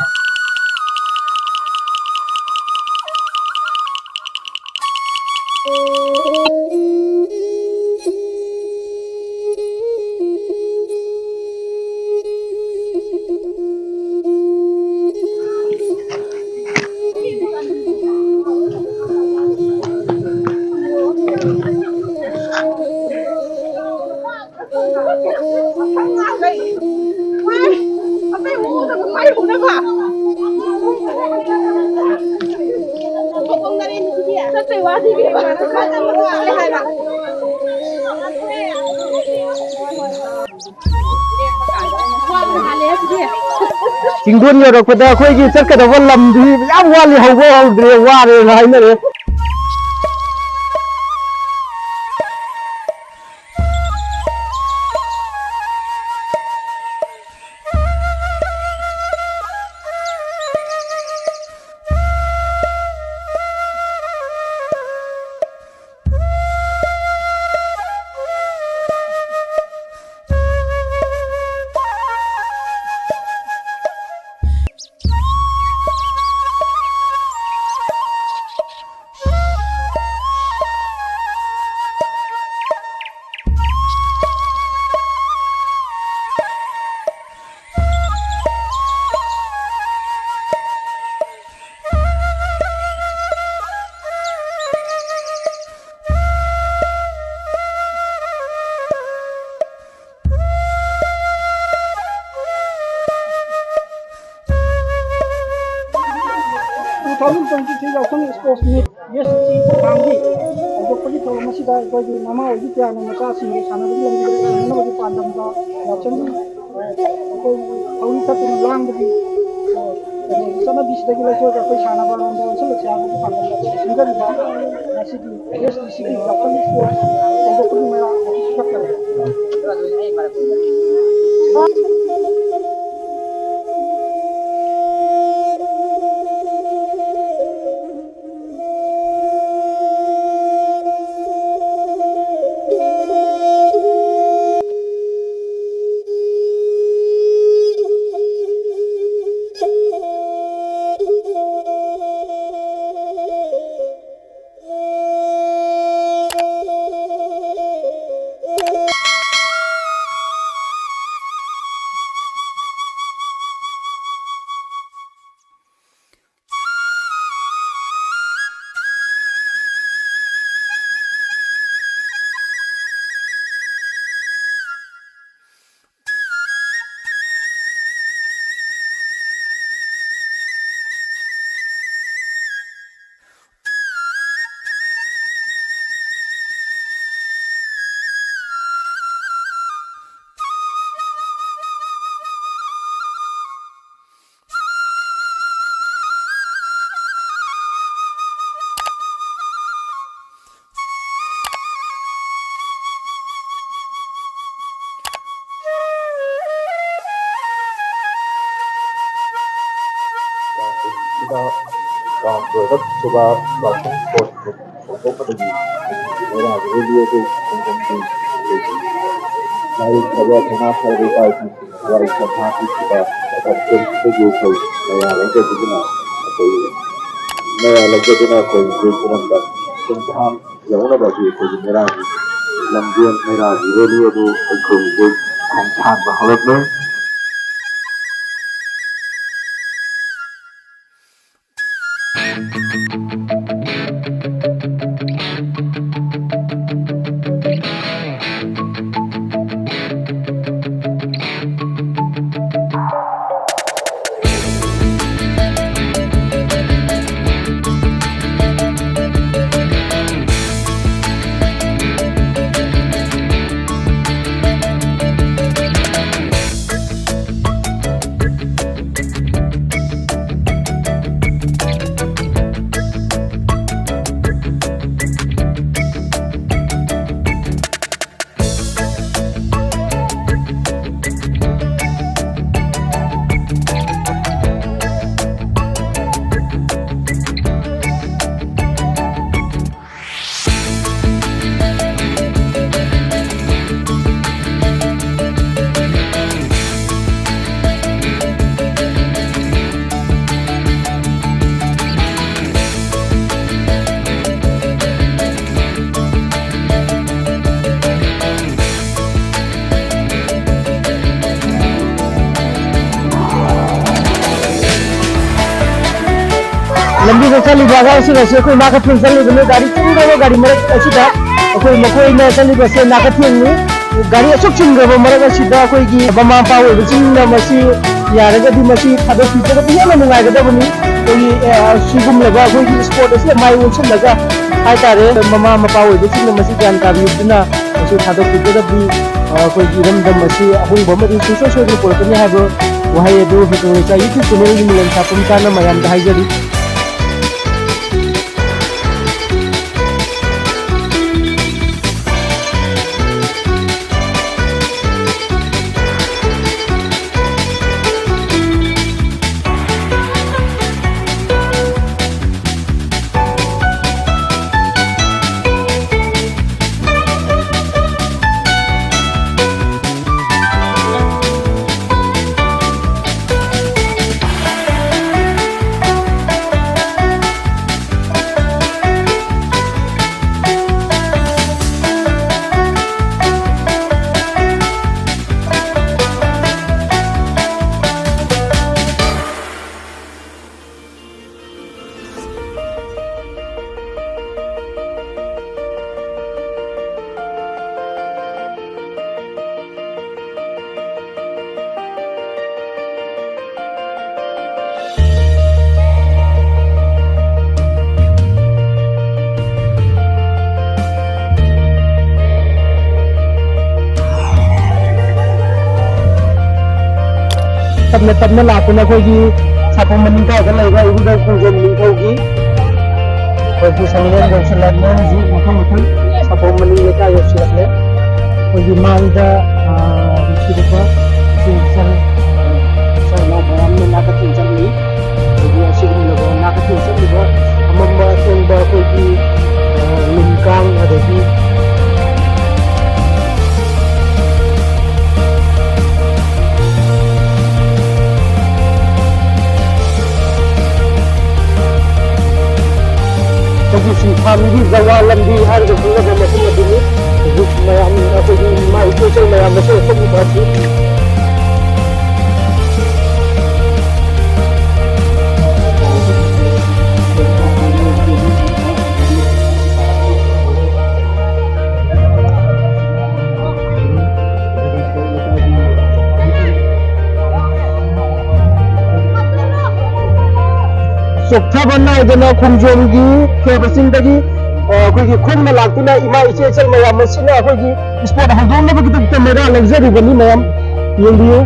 ꯆꯤꯡꯗꯣꯟ ꯌꯧꯔꯛꯄꯗ ꯑꯩꯈꯣꯏꯒꯤ ꯆꯠꯀꯗꯕ ꯂꯝꯗꯤ ꯌꯥꯝ ꯋꯥꯠꯂꯤ, ꯍꯧꯕ ꯍꯧꯗ꯭ꯔꯦ, ꯋꯥꯔꯦꯅ ꯍꯥꯏꯅꯔꯦ꯫ Two thousand twenty-three Yaosang Sports Meet, S C ꯊꯧꯔꯥꯡꯒꯤ ꯍꯧꯗꯣꯛꯄꯒꯤ ꯊꯧꯔꯝ ꯑꯁꯤꯗ ꯑꯩꯈꯣꯏꯒꯤ ꯃꯃꯥ ꯑꯣꯏꯕꯤ ꯀꯌꯥꯅ ꯃꯆꯥꯁꯤꯡꯕꯨ ꯁꯥꯟꯅꯕꯒꯤ ꯂꯝꯕꯤꯗ ꯆꯪꯅꯕꯒꯤ ꯄꯥꯟꯗꯝꯗ ꯌꯥꯎꯁꯪꯒꯤ, ꯑꯩꯈꯣꯏ ꯊꯧꯔꯤ ꯇꯠꯇꯨꯅ ꯂꯥꯡꯕꯒꯤ ꯆꯠꯅꯕꯤꯁꯤꯗꯒꯤ ꯂꯧꯊꯣꯛꯑꯒ ꯑꯩꯈꯣꯏ ꯁꯥꯟꯅꯕ ꯂꯣꯝꯗ ꯑꯣꯟꯁꯤꯜꯂꯁꯤ ꯍꯥꯏꯕꯒꯤ ꯄꯥꯟꯗꯝꯗ ꯑꯩꯈꯣꯏ ꯁꯤꯟꯖꯔꯤꯕ ꯉꯁꯤꯒꯤ ꯑꯦꯁ ꯗꯤ ꯁꯤꯒꯤ ꯌꯥꯎꯁꯪ ꯏꯁꯄꯣꯔꯠ ꯍꯧꯗꯣꯛꯄꯒꯤ ꯃꯌꯥꯝ ꯑꯁꯤ ꯄꯤꯈꯠꯆꯔꯤ꯫ ꯁꯤꯗ ꯀꯥꯡ ꯂꯣꯏꯔꯛꯈꯤꯕ ꯌꯥꯎꯁꯪ ꯏꯁꯄꯣꯔꯠ ꯍꯧꯗꯣꯛꯄꯗꯒꯤ ꯃꯩꯔꯥꯒꯤ ꯔꯦꯂꯤ ꯑꯗꯨ ꯈꯣꯡꯖꯣꯝꯒꯤ ꯂꯥꯏꯅꯤꯡꯊꯧ ꯊꯧꯅꯥ ꯐꯔꯕ ꯏꯄꯥ ꯏꯄꯨꯁꯤꯡꯅ ꯋꯥꯔꯤ ꯁꯝꯊꯥ ꯄꯤꯈꯤꯕ ꯃꯇꯝ ꯄꯨꯝꯕꯗꯒꯤ ꯑꯩꯈꯣꯏ ꯃꯩꯔꯥ ꯂꯧꯖꯗꯨꯅ ꯑꯩꯈꯣꯏ ꯃꯩꯔꯥ ꯂꯧꯖꯗꯨꯅ ꯑꯩꯈꯣꯏ ꯍꯧꯖꯤꯛ ꯈꯨꯗꯝꯗ ꯈꯣꯡꯊꯥꯡ ꯌꯧꯅꯕꯒꯤ ꯑꯩꯈꯣꯏꯒꯤ ꯃꯩꯔꯥꯒꯤ ꯂꯝꯖꯦꯜ, ꯃꯩꯔꯥꯒꯤ ꯔꯦꯂꯤ ꯑꯗꯨ ꯑꯩꯈꯣꯏ ꯍꯧꯖꯤꯛ ꯈꯣꯡꯁꯥꯟꯕ ꯍꯧꯔꯛꯂꯦ꯫ ꯂꯝꯕꯤꯗ ꯆꯠꯂꯤꯕ ꯑꯉꯥꯡꯁꯤꯡ ꯑꯁꯤ ꯑꯩꯈꯣꯏ ꯅꯥꯀꯊꯦꯡ ꯆꯠꯂꯤꯕꯅꯤ꯫ ꯒꯥꯔꯤ ꯆꯤꯟꯈ꯭ꯔꯕ ꯒꯥꯔꯤ ꯃꯔꯛ ꯑꯁꯤꯗ ꯑꯩꯈꯣꯏ ꯃꯈꯣꯏꯅ ꯆꯠꯂꯤꯕꯁꯦ ꯅꯥꯀꯊꯦꯡꯅꯤ꯫ ꯒꯥꯔꯤ ꯑꯁꯨꯛ ꯆꯤꯟꯈ꯭ꯔꯕ ꯃꯔꯛ ꯑꯁꯤꯗ ꯑꯩꯈꯣꯏꯒꯤ ꯃꯃꯥ ꯃꯄꯥ ꯑꯣꯏꯕꯁꯤꯡꯅ ꯃꯁꯤ ꯌꯥꯔꯒꯗꯤ ꯃꯁꯤ ꯊꯥꯗꯣꯛꯄꯤꯗ꯭ꯔꯒꯗꯤ ꯍꯦꯟꯅ ꯅꯨꯡꯉꯥꯏꯒꯗꯕꯅꯤ꯫ ꯑꯩꯈꯣꯏꯒꯤ, ꯑ, ꯁꯤꯒꯨꯝꯂꯕ ꯑꯩꯈꯣꯏꯒꯤ sport ꯑꯁꯤꯗ ꯃꯥꯏ ꯑꯣꯟꯁꯤꯜꯂꯒ ꯍꯥꯏꯇꯥꯔꯦ, ꯃꯃꯥ ꯃꯄꯥ ꯑꯣꯏꯕꯁꯤꯡꯅ ꯃꯁꯤ ꯒ꯭ꯌꯥꯟ ꯇꯥꯕꯤꯗꯨꯅ ꯃꯁꯤ ꯊꯥꯗꯣꯛꯄꯤꯗ꯭ꯔꯒꯗꯤ, ꯑ, ꯑꯩꯈꯣꯏꯒꯤ ꯏꯔꯝꯗꯝ ꯑꯁꯤ ꯑꯍꯣꯡꯕ ꯑꯃꯗꯤ ꯁꯨꯡꯁꯣꯏ ꯁꯣꯏꯗꯅ ꯄꯨꯔꯛꯀꯅꯤ ꯍꯥꯏꯕ ꯋꯥꯍꯩ ꯑꯗꯨ ꯍꯦꯇꯣꯔꯤꯆꯥ YouTube channelꯒꯤ ꯃꯤꯂꯟ ꯁꯥꯄꯨꯝ ꯆꯥꯅ ꯃꯌꯥꯝꯗ ꯍꯥꯏꯖꯔꯤ꯫ ꯇꯞꯅ ꯇꯞꯅ ꯂꯥꯛꯇꯨꯅ ꯑꯩꯈꯣꯏꯒꯤ ꯁꯥꯐꯝ ꯃꯅꯤꯡ ꯀꯥꯏꯗ ꯂꯩꯕ ꯏꯕꯨꯙꯧ ꯈꯣꯡꯖꯣꯝ ꯅꯤꯡꯊꯧꯒꯤ ꯑꯩꯈꯣꯏꯒꯤ ꯁꯪꯂꯦꯟ ꯌꯧꯁꯤꯜꯂꯛꯂꯦ꯫ ꯍꯧꯖꯤꯛ ꯃꯊꯪ ꯃꯊꯪ ꯁꯥꯐꯝ ꯃꯅꯤꯡ ꯂꯩꯀꯥꯏ ꯌꯧꯁꯤꯜꯂꯛꯂꯦ꯫ ꯑꯩꯈꯣꯏꯒꯤ ꯃꯥꯡꯗ, ꯑ, ꯅꯨꯡꯁꯤꯔꯕ ꯏꯆꯦ ꯏꯆꯜ, ꯑ, ꯏꯆꯜ ꯏꯅꯥꯎ ꯃꯌꯥꯝꯅ ꯅꯥꯀꯊꯦꯡ ꯆꯠꯂꯤ꯫ ꯑꯗꯒꯤ ꯑꯁꯤꯒꯨꯝꯂꯕ ꯅꯥꯀꯊꯦꯡ ꯆꯠꯂꯤꯕ ꯑꯃꯝꯕ ꯑꯊꯦꯡꯕ ꯑꯩꯈꯣꯏꯒꯤ, ꯑ, ꯂꯤꯟ ꯀꯥꯡ ꯑꯗꯒꯤ ꯑꯩꯈꯣꯏꯒꯤ ꯁꯤꯡꯊꯥꯅꯤꯒꯤ ꯖꯋꯥ ꯂꯝꯕꯤ ꯍꯥꯏꯔꯒ ꯈꯪꯅꯕ ꯃꯐꯝ ꯑꯗꯨꯅꯤ꯫ ꯍꯧꯖꯤꯛ ꯃꯌꯥꯝ, ꯑꯩꯈꯣꯏꯒꯤ ꯏꯃꯥ ꯏꯆꯦ ꯏꯆꯜ ꯃꯌꯥꯝ ꯑꯁꯤ ꯊꯣꯛꯂꯤꯕ ꯑꯁꯤ ꯅꯥꯏꯗꯅ ꯈꯣꯡꯖꯣꯝꯒꯤ ꯈꯦꯕ ꯆꯤꯡꯗꯒꯤ, ꯑ, ꯑꯩꯈꯣꯏꯒꯤ ꯈꯣꯡꯅ ꯂꯥꯛꯇꯨꯅ ꯏꯃꯥ ꯏꯆꯦ ꯏꯆꯜ ꯃꯌꯥꯝ ꯑꯁꯤꯅ ꯑꯩꯈꯣꯏꯒꯤ spot ꯍꯧꯗꯣꯛꯅꯕꯒꯤꯗꯃꯛꯇ ꯃꯩꯔꯥ ꯂꯧꯖꯔꯤꯕꯅꯤ꯫ ꯃꯌꯥꯝ ꯌꯦꯡꯕꯤꯌꯨ꯫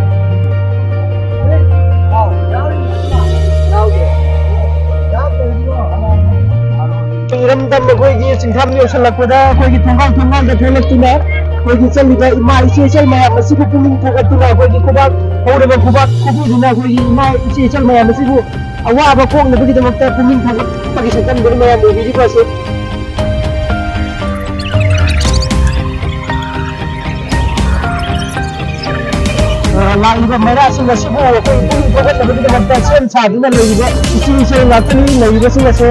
ꯏꯔꯝꯗꯝ ꯑꯩꯈꯣꯏꯒꯤ ꯆꯤꯡꯈꯥꯝ ꯌꯧꯁꯤꯜꯂꯛꯄꯗ ꯑꯩꯈꯣꯏꯒꯤ ꯊꯣꯡꯒꯥꯜ ꯊꯣꯡꯒꯥꯜꯗ ꯊꯣꯛꯂꯛꯇꯨꯅ ꯑꯩꯈꯣꯏꯒꯤ ꯆꯠꯂꯤꯕ ꯏꯃꯥ ꯏꯆꯦ ꯏꯆꯜ ꯃꯌꯥꯝ ꯑꯁꯤꯕꯨ ꯄꯨꯛꯅꯤꯡ ꯊꯧꯒꯠꯇꯨꯅ ꯑꯩꯈꯣꯏꯒꯤ ꯈꯨꯕꯥꯛ ꯍꯧꯔꯕ ꯈꯨꯕꯥꯛ ꯈꯨꯕꯤꯗꯨꯅ ꯑꯩꯈꯣꯏꯒꯤ ꯏꯃꯥ ꯏꯆꯦ ꯏꯆꯜ ꯃꯌꯥꯝ ꯑꯁꯤꯕꯨ ꯑꯋꯥꯕ ꯀꯣꯛꯅꯕꯒꯤꯗꯃꯛꯇ ꯄꯨꯛꯅꯤꯡ ꯊꯧꯒꯠꯄꯒꯤ ꯁꯛꯇꯝꯗꯨꯅ ꯃꯌꯥꯝ ꯎꯕꯤꯔꯤꯕ ꯑꯁꯤ꯫ ꯑ, ꯂꯥꯛꯂꯤꯕ ꯃꯩꯔꯥꯁꯤꯡ ꯑꯁꯤꯕꯨ ꯑꯩꯈꯣꯏ ꯄꯨꯛꯅꯤꯡ ꯊꯧꯒꯠꯅꯕꯒꯤꯗꯃꯛꯇ ꯁꯦꯝ ꯁꯥꯗꯨꯅ ꯂꯩꯔꯤꯕ ꯏꯆꯦ ꯏꯆꯜ ꯉꯥꯛꯇꯅꯤ ꯂꯩꯔꯤꯕꯁꯤꯡ ꯑꯁꯦ꯫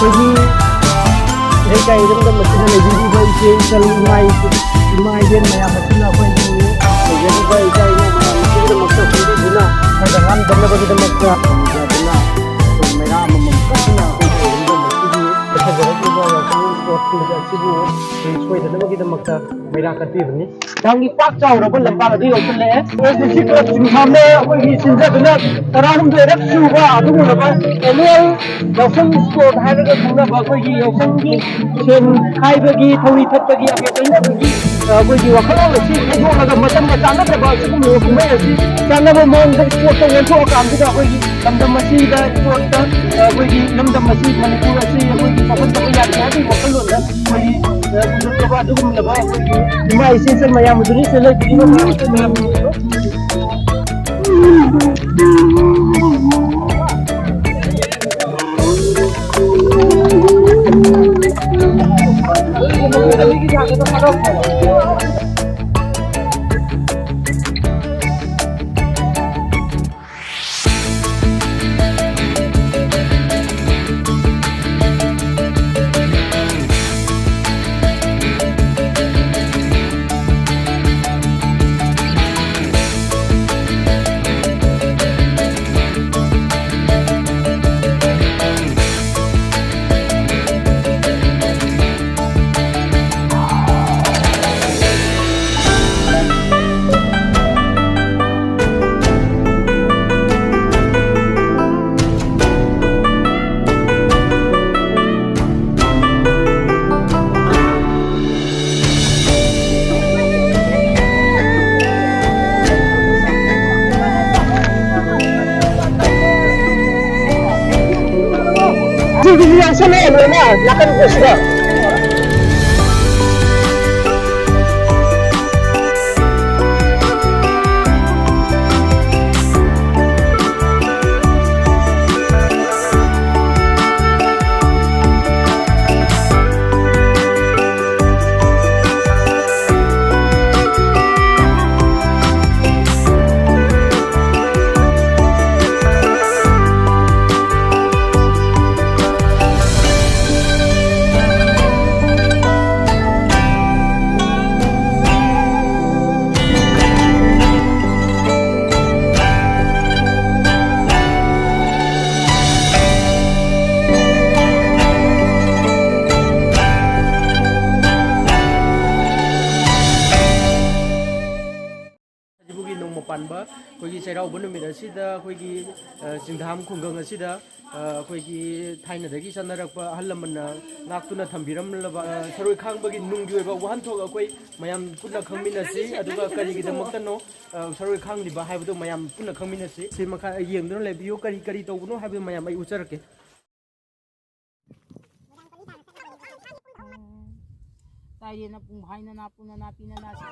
ꯑꯩꯈꯣꯏꯒꯤ ꯏꯔꯩꯀꯥꯏ ꯏꯔꯝꯗꯝ ꯑꯁꯤꯗ ꯂꯩꯕꯤꯔꯤꯕ ꯏꯆꯦ ꯏꯆꯜ, ꯏꯃꯥ ꯏꯆꯦ, ꯏꯃꯥ ꯏꯕꯦꯟ ꯃꯌꯥꯝ ꯑꯁꯤꯅ ꯑꯩꯈꯣꯏꯒꯤ ꯂꯩꯖꯔꯤꯕ ꯏꯆꯥ ꯏꯅꯥꯎ ꯃꯌꯥꯝ ꯑꯁꯤꯒꯤꯗꯃꯛꯇ ꯐꯣꯡꯕꯤꯗꯨꯅ ꯑꯩꯈꯣꯏꯗ ꯉꯥꯝꯗꯅꯕꯒꯤꯗꯃꯛꯇ ꯇꯧꯖꯗꯨꯅ ꯑꯩꯈꯣꯏ ꯃꯩꯔꯥ ꯑꯃꯃꯝ ꯀꯠꯇꯨꯅ ꯑꯩꯈꯣꯏꯒꯤ ꯏꯔꯝꯗꯝ ꯑꯁꯤꯒꯤ ꯐꯖꯔꯛꯂꯤꯕ ꯌꯥꯎꯁꯪ ꯑꯁꯤꯕꯨ ꯁꯣꯏꯗꯅꯕꯒꯤꯗꯃꯛꯇ ꯃꯩꯔꯥ ꯀꯠꯄꯤꯕꯅꯤ꯫ ꯃꯊꯪꯒꯤ ꯄꯥꯛ ꯆꯥꯎꯔꯕ ꯂꯝꯄꯥꯛ ꯑꯗꯨ ꯌꯧꯁꯤꯜꯂꯛꯑꯦ꯫ ꯑꯦꯁ ꯗꯤ ꯁꯤ ꯀ꯭ꯂꯕ ꯆꯤꯡꯈꯥꯝꯅ ꯑꯩꯈꯣꯏꯒꯤ ꯁꯤꯟꯖꯗꯨꯅ ꯇꯔꯥꯍꯨꯝꯗꯣꯏꯔꯛ ꯁꯨꯕ ꯑꯗꯨꯒꯨꯝꯂꯕ annual ꯌꯥꯎꯁꯪ ꯁ꯭ꯄꯣꯔꯠ ꯍꯥꯏꯔꯒ ꯈꯪꯅꯕ ꯑꯩꯈꯣꯏꯒꯤ ꯌꯥꯎꯁꯪꯒꯤ ꯁꯦꯟ ꯈꯥꯏꯕꯒꯤ, ꯊꯧꯔꯤ ꯊꯠꯄꯒꯤ, ꯑꯕꯦꯔ ꯇꯩꯅꯕꯒꯤ, ꯑ, ꯑꯩꯈꯣꯏꯒꯤ ꯋꯥꯈꯜꯂꯣꯟ ꯑꯁꯤ ꯈꯥꯏꯗꯣꯛꯂꯒ ꯃꯇꯝꯒ ꯆꯥꯟꯅꯗꯕ ꯑꯁꯤꯒꯨꯝꯂꯕ ꯀꯨꯝꯍꯩ ꯑꯁꯤ ꯆꯥꯟꯅꯕ ꯃꯑꯣꯡꯗ ꯁ꯭ꯄꯣꯔꯠꯇ ꯑꯣꯟꯊꯣꯛꯑꯀꯥꯟꯁꯤꯗ ꯑꯩꯈꯣꯏꯒꯤ ꯂꯝꯗꯝ ꯑꯁꯤꯗ ꯁ꯭ꯄꯣꯔꯠꯇ, ꯑ, ꯑꯩꯈꯣꯏꯒꯤ ꯂꯝꯗꯝ ꯑꯁꯤ ꯃꯅꯤꯄꯨꯔ ꯑꯁꯤ ꯑꯩꯈꯣꯏꯒꯤ ꯆꯥꯎꯈꯠꯇꯕ ꯌꯥꯗꯦ ꯍꯥꯏꯕꯒꯤ ꯋꯥꯈꯜꯂꯣꯟꯗ ꯑꯩꯈꯣꯏꯒꯤ, ꯑ, ꯄꯨꯊꯣꯛꯆꯕ ꯑꯗꯨꯒꯨꯝꯂꯕ ꯑꯩꯈꯣꯏꯒꯤ ꯏꯃꯥ ꯏꯆꯦ ꯏꯆꯜ ꯃꯌꯥꯝ ꯑꯗꯨꯅꯤ ꯁꯤꯗ ꯂꯩꯕꯤꯔꯤꯕ ꯃꯌꯥꯝ ꯑꯗꯨ ꯃꯌꯥꯝ ꯁꯤꯒꯤꯁꯨ ꯌꯥꯎꯁꯜꯂꯛꯑꯦ ꯂꯣꯏꯅ ꯅꯥꯀꯟ ꯀꯣꯠꯁꯤꯗ꯫ ꯆꯩꯔꯥꯎꯕ ꯅꯨꯃꯤꯠ ꯑꯁꯤꯗ ꯑꯩꯈꯣꯏꯒꯤ, ꯑ, ꯆꯤꯡꯗꯥꯝ ꯈꯨꯡꯒꯪ ꯑꯁꯤꯗ, ꯑ, ꯑꯩꯈꯣꯏꯒꯤ ꯊꯥꯏꯅꯗꯒꯤ ꯆꯠꯅꯔꯛꯄ ꯑꯍꯜ ꯂꯃꯟꯅ ꯉꯥꯛꯇꯨꯅ ꯊꯝꯕꯤꯔꯝꯂꯕ, ꯑ, ꯁꯔꯣꯏ ꯈꯥꯡꯕꯒꯤ ꯅꯨꯡꯒꯤ ꯑꯣꯏꯕ ꯋꯥꯍꯟꯊꯣꯛ ꯑꯩꯈꯣꯏ ꯃꯌꯥꯝ ꯄꯨꯟꯅ ꯈꯪꯃꯤꯟꯅꯁꯤ꯫ ꯑꯗꯨꯒ ꯀꯔꯤꯒꯤꯗꯃꯛꯇꯅꯣ, ꯑ, ꯁꯔꯣꯏ ꯈꯥꯡꯂꯤꯕ ꯍꯥꯏꯕꯗꯨ ꯃꯌꯥꯝ ꯄꯨꯟꯅ ꯈꯪꯃꯤꯟꯅꯁꯤ꯫ ꯁꯤ ꯃꯈꯥ ꯌꯦꯡꯗꯨꯅ ꯂꯩꯕꯤꯌꯨ꯫ ꯀꯔꯤ ꯀꯔꯤ ꯇꯧꯕꯅꯣ ꯍꯥꯏꯕꯗꯨ ꯃꯌꯥꯝ ꯑꯩ ꯎꯠꯆꯔꯛꯀꯦ꯫ ꯎꯝ꯫ ꯇꯥꯏꯔꯦꯅ ꯄꯨꯡꯐꯥꯏꯅ ꯅꯥꯄꯨꯅ ꯅꯥꯄꯤꯅ ꯅꯥꯁꯤ꯫